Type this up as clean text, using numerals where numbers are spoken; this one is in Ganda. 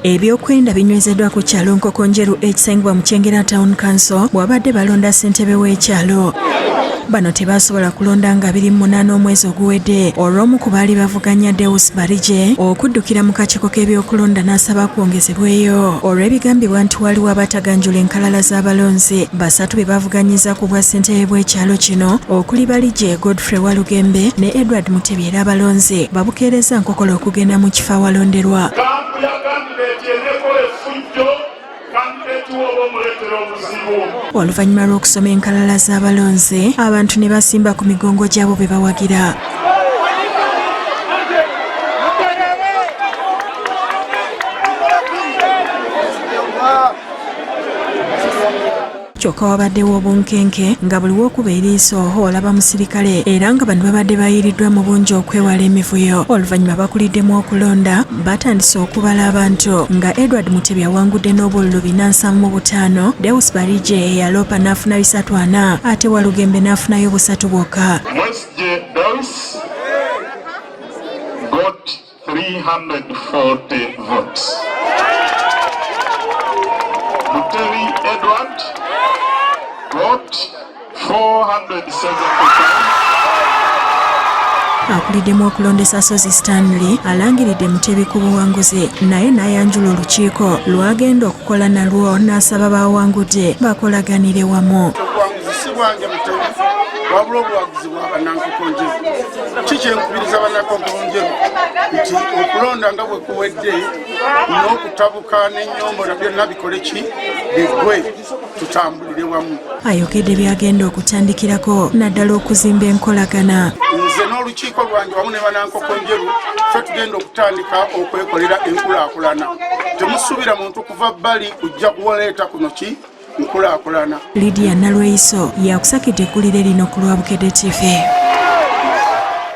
Ebyokwerinda binywezeddwa ku kyalo Nkokonjeru ekisangibwa mu Kyengera Town Council bw'abadde balonda ssentebe w'ekyalo. Bano tebasobola kulonda nga 28 omwezi oguwedde olw'omu ku baali bavuganya Deus Barije okuddukira mu kakiiko k'ebyokulonda n'asaba kwongezebweyo olw'ebigambibwa nti waliwo abataganjula enkalala z'abalonzi basatu be bavuganyiza ku bwa ssentebe bw'ekyalo kino okuli Barije, Godfrey Walugembe ne Edward Mutebi era abalonzi babukeereza nkokola okugenda mu kifo awalonderwa. Kampu ya kandideti enekola effujjo, kandideti wo oba omuleetera obuzibu. Oluvannyuma lw'okusoma enkalala z'abalonzi, abantu ne basimba ku migongo gy'abo be bawagira. Kyokka wabaddewo obunkenke nga buli w'okuba eriiso olaba musirikale era nga bano babadde bayiiriddwa mu bungi okwewala emivuyo. Oluvannyuma bakuliddemu okulonda batandise okubala abantu nga Edward Mutebi awangudde n'obululu 475, Deus Barije eyaloopa n'afuna 340 ate Walugembe n'afunayo 3 bwokka. Mwesigye Deus got 340 votes. Mutebi Edward got 475. Akuliddemu okulondesa Sozi Stanley alangiridde Mutebi ku buwanguzi naye n'ayanjula olukiiko lw'agenda okukola nalwo n'asaba bawangudde bakolaganire wamu. Obuwanguzi si bwange Mutebi, wabula obuwagizi bwa bannankokonjeru. Kikyenkubiriza bannankokonjeru nti okulonda nga bwe kuwedde n'okutabuka n'ennyombo na byonna bikole ki biggwe tutambulire wamu. Ayogedde by'agenda okutandikirako naddala okuzimba enkolagana. Nze n'olukiiko lwange wamu ne bannankokonjeru ffe tugenda okutandika okwekolera enkulaakulana. Temusuubira muntu kuva bbali kujja kuwaleeta kuno ki nkulaakulana. Lydia Nalweyiso yakusakidde eggulire lino ku lwa Bukedde TV.